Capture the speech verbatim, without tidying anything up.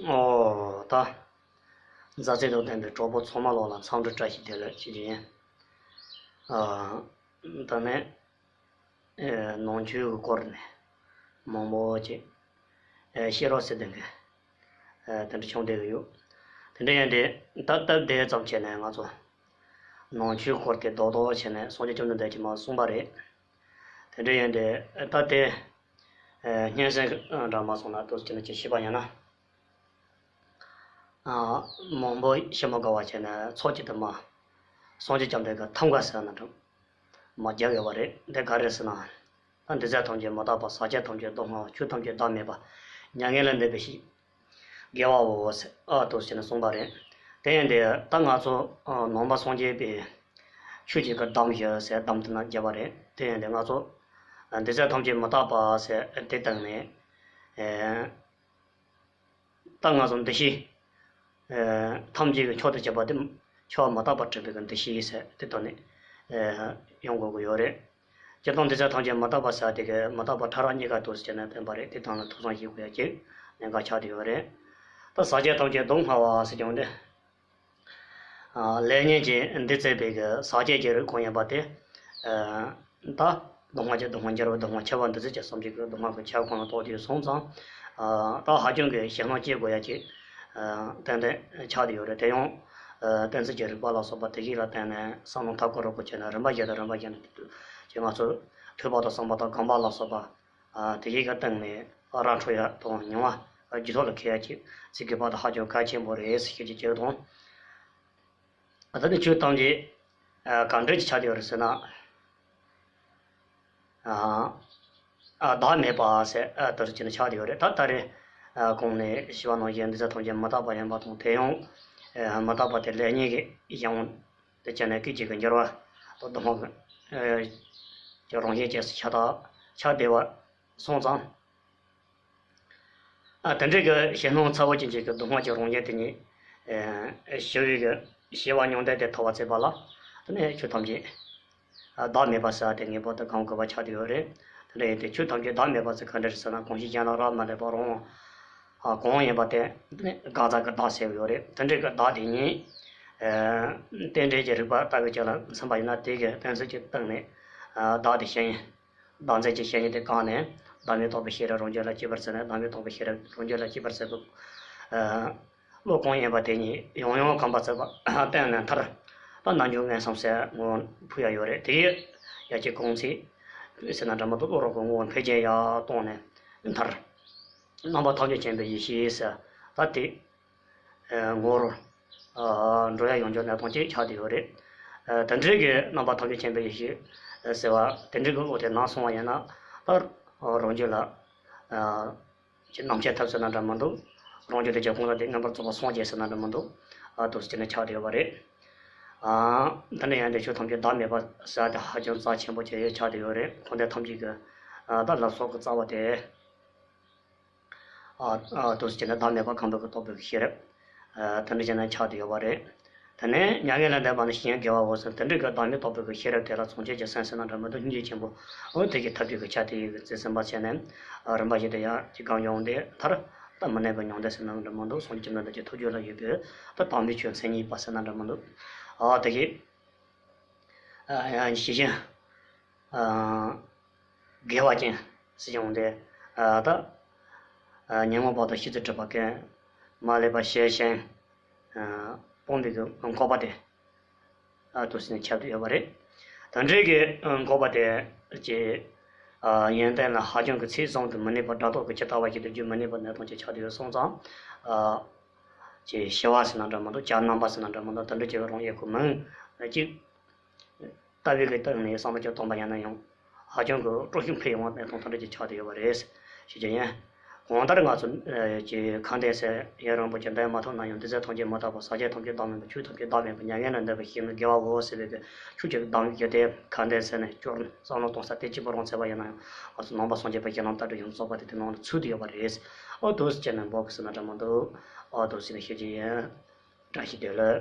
ཨོ་ད། མཛའ་བརྩེ་དང་ལྡན་པའི་གྲོགས་པོ་ཚང་མ་ལོག་ལ་འཚམས་འདྲི་བཀྲ་ཤིས་བདེ་ལེགས་ཞུ་རྒྱུ་ཡིན། ཨ། ད་ནས། ཨེ། ནང་ཆོས་ཀྱི་སྐོར་ནས་མང་པོ་ཅིག་ཨེ། བཤད་རོགས་ཟེར་དེ་འདྲ། ཨེ། དེ་འདྲ་བྱུང་བསྡད་ཀྱི་ཡོད། དེ་འདྲ་ཡིན་དུས་ད་སྟབས་བདེ་ཙམ་བྱས་ནས་ང་ཚོ་ནང་ཆོས་སྐོར་དེ་རྡོག་རྡོག་བྱས་ནས་སངས་རྒྱས་བཅོམ་ལྡན་འདས་ཀྱིས་མར་གསུངས་པ་རེད། དེ་འདྲ་ཡིན་དུས་ད་དེ་ཨེ། སྙན་སེང་འདྲ་མ་སོང་ན་འདུག་ཅེས་ནས་ཅིག་ཞུས་པ་ཡིན་ན། ཨ། མང་པོ་ཞིབ་མོ་དགའ་བ་བྱས་ནས་ཚོགས་ཀྱི་དུ་མ། སངས་རྒྱས་བཅོམ་ལྡན་འདས་ཀྱི་ཐང་ག་ཟེར་ན་འགྲམ། མ་རྒྱག་ཡོད་པ་རེད། འདི་ག་རེ་ཟེར་ན། ད་འདི་ཚད་ཐམས་ཅད་མི་རྟག་པ། ཟག་བཅས་ཐམས་ཅད་སྡུག་བསྔལ་བ། ཆོས་ཐམས་ཅད་བདག་མེད་པ། མྱ་ངན་ལས་འདས་པའི་ཞིང་། དགེ་བའོ་ཟེར་ཨ་འདུག་ཟེར་ནས་གསུངས་པ་རེད། དེ་ཡིན་དུས་ད་ང་ཚོ་ཨ། ནང་པ་སངས་རྒྱས་པའི་ཆོས་ཀྱི་གི་གདམས་ཞུ་ཟེར་གདམས་དེ་ན་བརྒྱབ་པ་རེད། དེ་ཡིན་དུས་ང་ཚོ་ཨ། འདི་ཚད་ཐམས་ཅད་མི་རྟག་པ་ཟེར་དེ་སྟེང་ནས་ཨེ། ད་ང་ཚོ་འདུ་ཤེས། ཨེ། ཐམས་ཅད་ཀྱི་མཆོག་ཏུ་གྱུར་པ་དེ་ཆོས་མི་རྟག་པ་སྒྲུབ་པའི་གི་འདུ་ཤེས་ཟེར་དེ་དོན་ནས། ཨེ། ཡོང་དགོས་ཀྱི་ཡོད་རེད། སྤྱིར་བཏང་འདི་ཚད་ཐམས་ཅད་མི་རྟག་པ་ཟེར་དེ་གི་མི་རྟག་པ་ཕྲ་རགས་གཉིས་ཀ་འདུག་ཟེར་ནས་བསྟན་པ་རེད། དེ་དང་ལ་ཐུགས་བསམ་བཞེས་དགོས་ཡ་གཅིག་གནད་འགག་ཆགས་བསྡད་ཡོད་རེད། ད་ཟག་བཅས་ཐམས་ཅད་སྡུག་བསྔལ་བ་ཟེར་ཀྱང་འདི། ཨ། ལེགས་ཉེས་ཀྱི་འདི་བརྩད་པའི་གི་ཟག་བཅས་ཀྱི་རིགས་གང་ཡིན་པ་དེ། ཨ། ད་སྡུག་བསྔལ་གྱི་སྡུག་བསྔལ། འགྱུར་བའི་སྡུག་བསྔལ། འཆི་བ་འདི་ཚོ་ཀྱི་བསམ་གྱིས་ཀྱི་སྡུག་བསྔལ་གྱི་ཁྱབ་ཁོངས་ལ་གཏོགས་དུས་སོང་ཙང་། ཨ། ད་ཧ་ཅང་གི་ཞེད་སྣང་སྐྱེ་དགོས་ཡ་ཅིག་ཨ། ཏན་ཏན་ཆགས་བསྡད་ཡོད་རེད། དེ་ཡང་། ཨ། གཏན་ཚིགས་ཀྱི་རིགས་པ་ལ་སོགས་པ་དེ་ཞིག་ལ་བརྟེན་ནས་བསམ་བློ་མཐའ་འཁོར་རོགས་པ་བྱས་ནས་རིམ་པ་བཞིན་དུ་རིམ་པ་བཞིན་དུ་ཅིག་ང་ཚོ་ཐོས་པ་དང་བསམ་པ་དང་སྒོམ་པ་ལ་སོགས་པ། ཨ། དེ་ཡི་གི་སྟེང་ནས་ར་འཕྲོད་ཡ་དང་མྱོང་བ་རྒྱུད་ཐོག་ལ་འཁེལ་ཡ་ཅིག་ཚིག་གི་བར་དུ་ཧ་ཅང་གལ་ཆེན་པོ་རེད་ཟེར་ཞུ་རྒྱུ་གཅིག་དང་། ཨ། ད་ནི་ཆོས་ཐམས་ཅད། ཨ། གང་འདྲ་ཅིག་ཆགས་བསྡད་ཡོད་རེད་ཟེར་ན། ཨ། ཨ། བདག་མེད་པ་ཟེར། ཨ། དེ་རུ་ཅིག་ནས་ཆགས་བསྡད་ཡོད་རེད། ད་ད་རེས། ཨ། གོང་ནས་ཞུས་པ་ནང་བཞིན་འདི་ཚད་ཐམས་ཅད་མི་རྟག་པ་ཡིན་པ་དང་དེ་ཡང་། ཨ། མི་རྟག་པ་དེ་ལེགས་ཉེས་ཀྱི་གཞན་དབང་དུ་བྱས་ནས་སྐད་ཅིག་གི་འགྱུར་བ་དང་སྡུག་བསྔལ་གྱི། ཨ། ཀྱི་རང་བཞིན་ཅན་ཟེར་ཆགས་ད་ཆགས་བསྡད་པ་སོང་ཙང་། ཨ། དེ་འདྲའི་གི་ཞེད་སྣང་ཚ་བོ་ཅན་གྱི་གི་སྡུག་བསྔལ་གྱི་རང་བཞིན་དེ་ཉིད། ཨེ། ཞི་བའི་གི་ཞི་བ་མྱང་འདས་དེ་ཐོབ་པར་བྱེད་པ་ལ། དེ་ནས་ཆོས་ཐམས་ཅད། ཨ། བདག་མེད་པ་ཟེར་བ་དེ་ངེས་པར་དུ་སྒོམ་དགོས་པ་ཆགས་བསྡད་ཡོད་རེད། དེ་འདྲ་ཡིན་ཏེ་ཆོས་ཐམས་ཅད་བདག་མེད་པ་ཟེར་ག་འདྲ་རེད་ཟེར་ན། གང་ཞིག་གཞན་ལ་རག་ལས་མ་ལས་པ་རང་། ཨ། གང་ཡིན་པ་དེ་དེ་ནས་དགག་བྱ་གི་བདག་ཟེར་གྱི་ཡོད་རེད། དེ་འདྲའི་གི་བདག་དེ་ཉིད། ཨེ། རྟེན་འབྲེལ་གྱི་རིགས་པ་ལྟ་བུ་ཅིག་ལ་འཛིན་པ་ཡིན་ན་དེ་གི་གཏན་ཚིགས་ཀྱི་སྟེང་ནས། ཨ། བདག་དེ་བཤད་ཡིན། བདག་འཛིན་གྱི་བཤད་ཡིན་དེ་གང་ནས། བདག་མེད་རྟོགས་པའི་ཤེས་རབ་རང་རྒྱུད་ལ་སྐྱེས་པར་མཛད་ནས། བདག་མེད་རྟོགས་པའི་ཤེས་རབ་རང་རྒྱུད་ལ་སྐྱེས་པར་མཛད་པའི། ཨ། བློ་གང་ཡིན་པ་དེ་ཉིད་ཡང་ཡང་གོམས་པར་བྱས་པ་བརྟེན་ནས་མཐར། ད་རྣལ་འབྱོར་མངོན་སུམ་ཟེར་ངོ་བོ་ཕུལ་ཡ་ཡོད་རེད། དེ་ཡི་ཡ་གྱི་གོང་ཚིག་ཟེར་ན་འདྲ་མ་གཏོགས། བློ་རང་གི་ངོ་བོ་འཕེལ་རྒྱས་ཡར་གཏོང་ནས་མཐར། རྣམ་པ་ཐམས་ཅད་མཁྱེན་པའི་ཡེ་ཤེས་ཟེར། ད་དེ། ཨ། ངོ་བོར། ཨ། འགྲོ་ཡ་ཡོང་རྒྱུ་གནད་དོན་གཅིག་ཆགས་བསྡད་ཡོད་རེད། ཨ། དེ་འདྲའི་གི་རྣམ་པ་ཐམས་ཅད་མཁྱེན་པའི་ཡེ་ཤེས་ཟེར་བ་དེ་འདྲའི་གི་བློ་དེ་ནང་སོང་བ་ཡིན་ན། ད་རང་རྒྱུད་ལ། ཨ། ཅིག་རྣམ་དཔྱོད་ཐོབ་ཟེར་ན་འདྲ་མི་འདུག་རང་རྒྱུད་དེ་ཀྱང་གོང་ལ་དེ་མངོན་པར་རྫོགས་པ་སངས་རྒྱས་ཟེར་ན་འདྲ་མི་འདུག་ཨ། འདུག་སེ་བྱས་ནས་ཆགས་བསྡད་ཡོད་པ་རེད། ཨ། འདི་འདྲ་ཡིན་དུས་ཆོས་ཐམས་ཅད་བདག་མེད་པ་ཟེར་བ་དེ་ཧ་ཅང་རྩ་ཆེན་པོ་ཅིག་ཆགས་བསྡད་ཡོད་རེད། འཁོར་འདས་ཐམས་ཅད་ཀྱི། ཨ། ད་ལབ་སོགས་ཀྱི་རྩ་བ་དེ། ཨ། ཨ། འདུག་སེ་བྱས་ནས་བདག་མེད་པ་གང་འདུལ་གྱི་རྟོགས་པའི་ཤེས་རབ། ཨ། དེ་འདྲ་བྱས་ནས་ཆགས་བསྡད་ཡོད་པ་རེད། དེ་ནས་མྱ་ངན་ལས་འདས་པ་ནི་གཞན་དགེ་བའོ་ཟེར། དེ་འདྲའི་གི་བདག་མེད་རྟོགས་པའི་གི་ཤེས་རབ་དེ་ལ་མཚོན་བྱེད་ཀྱི་སེམས་ཟེར་ན་འདྲ་མི་འདུག་སྙིང་རྗེ་ཆེན་པོ། འོ་དེ་གི་ཐབས་ཀྱི་གི་ཆ་དེ་ཡི་གི་རྩིས་ཟིན་པ་བྱས་ནས། ཨ། རིམ་པ་བཞིན་དུ་ཡར་གྱི་གང་ཡོང་དེ་མཐར། ད་མི་གནས་པའི་མྱང་འདས་ཟེར་ན་འདྲ་མི་འདུག་སངས་རྒྱས་བཅོམ་ལྡན་འདས་ཀྱི་ཐུགས་རྒྱུད་ལ་ཡོད་པའི་ད་དམ་པའི་ཆོས་མཚན་ཉིད་པ་ཟེར་ན་འདྲ་མི་འདུག་ཨ། དེ་གི། ཨ། ཨ། ཞི་ཞིང་། ཨ། དགེ་བ་ཅན་ཟེར་ཡོང་དེ། ཨ། ད། ཨ། ཉོན་མོངས་པ་དང་ཤེས་ཚད་གྲུབ་པ་ཀུན། མ་ལུས་པ་ཞི་ཞིང་། ཨ། སྤངས་པའི་གི་འགོག་པ་དེ། ཨ། འདུག་སེ་ནས་ཁྱབ་བསྡད་ཡོད་པ་རེད། དེ་འདྲའི་གི་འགོག་པ་དེ་ཅིག་ཨ། ཡོན་ཏན་ལ་ཧ་ཅང་གི་ཚད་བཟུང་དུ་མི་ནུས་པ། སྒྲ་རྟོག་གི་ཇི་ལྟ་བ་བཞིན་དུ་བརྗོད་མི་ནུས་པ་ནས་དང་ཅིག་ཆགས་བསྡད་ཡོད་སོང་ཙང་། ཨ། ཅིག་ཞི་བ་ཟེར་ན་འདྲ་མི་འདུག་བྱ་རྣམ་པ་ཟེར་ན་འདྲ་མི་འདུག་དེ་འདྲ་ཅིག་རང་ཡོད་ཁོ་མིན་ཅིག་ལྟ་བའི་གི་སྟེང་ནས་བསམ་བློ་ཅིག་བཏང་པ་ཡིན་ན་ཡང་ཧ་ཅང་གི་སྤྲོ་ཤུགས་འཕེལ་ཡོང་བ་གནས་སྟངས་དེ་འདྲ་ཅིག་ཆགས་བསྡད་ཡོད་པ་རེད་ཞུ་རྒྱུ་ཡིན། གང་ལྟར་ང་ཚོ་ཨ་ཅིག་ཁ་འདོན་ཟེར་ཡུན་རིང་པོ་ཅིག་འདོན་མ་ཐུབ་ན་ཡང་། འདི་ཚད་ཐམས་ཅད་མི་རྟག་པ། ཟག་བཅས་ཐམས་ཅད་བདག་མེད་པ། ཆོས་ཐམས་ཅད་བདག་མེད་པ། མྱ་ངན་ལས་འདས་པའི་ཞིང་ནི་དགེ་བའོ་ཟེར་བའི་གི་ཆོས་ཀྱི་གདམས་ཀྱི་དེ་ཁ་འདོན་ཟེར་ནས་སྐྱོར་བསམ་བློ་གཏོང་ས་དེ་གཅིག་པུ་རང་བཙལ་བ་ཡིན་ན་ཡང་། ང་ཚོ་ནང་པ་སངས་རྒྱས་པའི་གཞི་ལམ་ལྟ་གྲུབ་ཡོངས་རྫོགས་པ་དེ་དེ་ནང་ལ་ཚུད་དུ་ཡོད་པ་རེད། ཨོ་འདུག་སེ་བྱས་ནས་འབོག་གི་ཟེར་ན་འདྲ་མི་འདུག་ཨོ་འདུག་སེ་ནས་ཤེས་ཀྱི་ཡིན། བཀྲ་ཤིས་བདེ་ལེགས།